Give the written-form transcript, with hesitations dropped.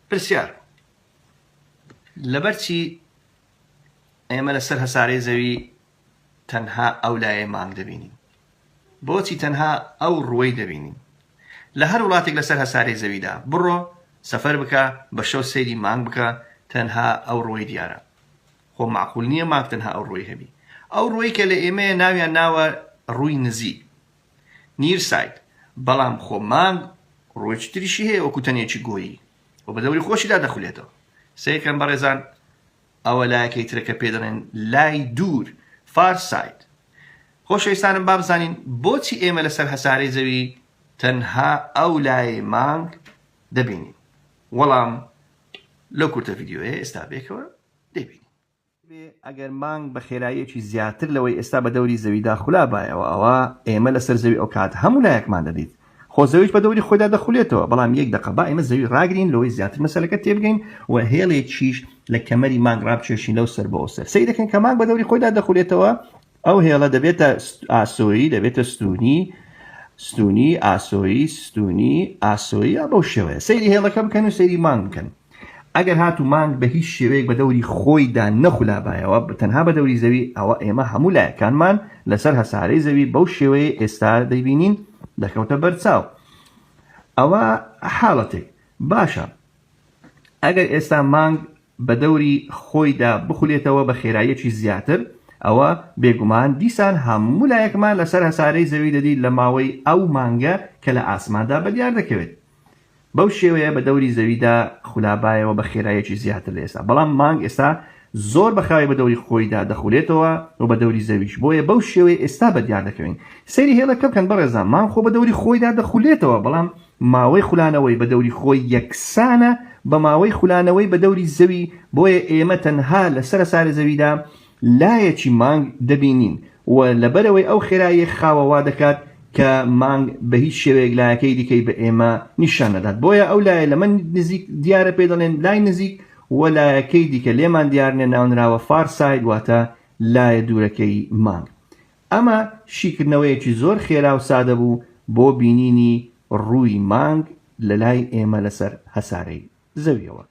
پرسیار، لەبەرچی ئێمە لەسەر هەسارەی زەوی تەنها ئەو لایەی مانگ دەبینین؟ بۆچی تەنها ئەو ڕووەی دەبینین؟ لە هەر وڵاتێک لەسەر هەسارەی زەویدا بڕۆ سەفەر بکە بە شەو سەیری مانگ بکە تەنها ئەو ڕووەی دیارە. خۆ مەعقول نییە مانگ تەنها ئەو ڕووەی هەبی. ئەو ڕووەی کە لە ئێمەیە ناویان ناوە ڕووی نزیک، Near Side، بەڵام خۆ مانگ ڕووێکی تریشی هەیە وەکو تەنێکی گۆیی و بە دەوری خۆشیدا دەخولێتەوە. سەیرکەن بەڕێزان ئەوە لایەکەی ترە کە پێ دەڵێن لای دوور، Far Side. خۆشەویستانم با بزانین بۆچی ئێمە لەسەر هەسارەی زەوی تەنها ئەو لایەی مانگ دەبینین؟ وەڵام لەو کورتە ڤیدیۆیە ئێستا بێکەوە دەیبینین. بێ ئەگەر مانگ بە خێراییەکی زیاتر لەوەی ئێستا بە دەوری زەویدا خولابایەوە ئەوا ئێمە لەسەر زەوی ئەوکات هەموو لایەکمان دەدیت خۆ زەویش بە دەوری خۆیدا دەخولێتەوە بەڵام یەک دەقە با ئێمە زەوی ڕاگرین لەوەی زیاتر مەسەلەکە تێبگەین و هێڵێکیش لە کەمەری مانگ ڕابکێشین لەو سەر بۆ ئەو سەر سەیرەکەن کە مانگ بە دەوری خۆیدا دەخولێتەوە ئەو هێڵە دەبێتە ئاسۆیی دەبێتە ستونی ستونی ئاسۆیی ستونی ئاسۆیی یا بەو شێوەیە سەیری هێڵەکە بکەن و سەیری مانگ بکەن ئەگەر هاتوو مانگ بە هیچ شێوەیەک بە دەوری خۆیدا نەخولابایەوە تەنها بە دەوری زەوی ئەوە ئێمە هەموو لایەکانمان لەسەر هەسارەی زەوی بەو شێوەیە ئێستا دەیبینین دەکەوتە بەرچاو ئەوە حاڵەتێک باشە ئەگەر ئێستا مانگ بە دەوری خۆیدا بخولێتەوە بە خێراییەکی زیاتر، ئەوە بێگومان دیسان هەموو لایەکمان لەسەر هەسارەی زەوی دەدیت لە ماوەی ئەو مانگە کە لە ئاسماندا بەدیار دەکەوێت. بەو شێوەیە بە دەوری زەویدا خولابایەوە بە خێراییەکی زیاتر لە ئێستا، بەڵام مانگ ئێستا زۆر بە خاوی بە دەوری خۆیدا دەخولێتەوە و بە دەوری زەویش، بۆیە بەو شێوەیە ئێستا بەدیار دەکەوین. سەیری هێڵەکە بکەن بەڕێزان، مانگ خۆ بە دەوری خۆیدا دەخولێتەوە، بەڵام ماوەی خولانەوەی بە دەوری خۆی یەکسانە بە ماوەی خولانەوەی بە دەوری زەوی، بۆیە ئێمە تەنها لە سەرەساری زەویدا لایەکی مانگ دەبینین و لەبەرئەوەی ئەو خێراییە خاوە وا دەکات کە مانگ بە هیچ شێوەیەک لایەکەی دیکەی بە ئێمە نیشان نەدات بۆیە ئەو لایە لەمە نزیک دیارە پێی دەڵێن لای نزیک و لایەکەی دیکە لێمان دیار نیە ناونراوە far side واتە لایە دوورەکەی مانگ. ئەمە شیکردنەوەیەکی زۆر خێرا و سادە بوو بۆ بینینی ڕووی مانگ لە لای ئێمە لەسەر هەسارەی زەویەوە.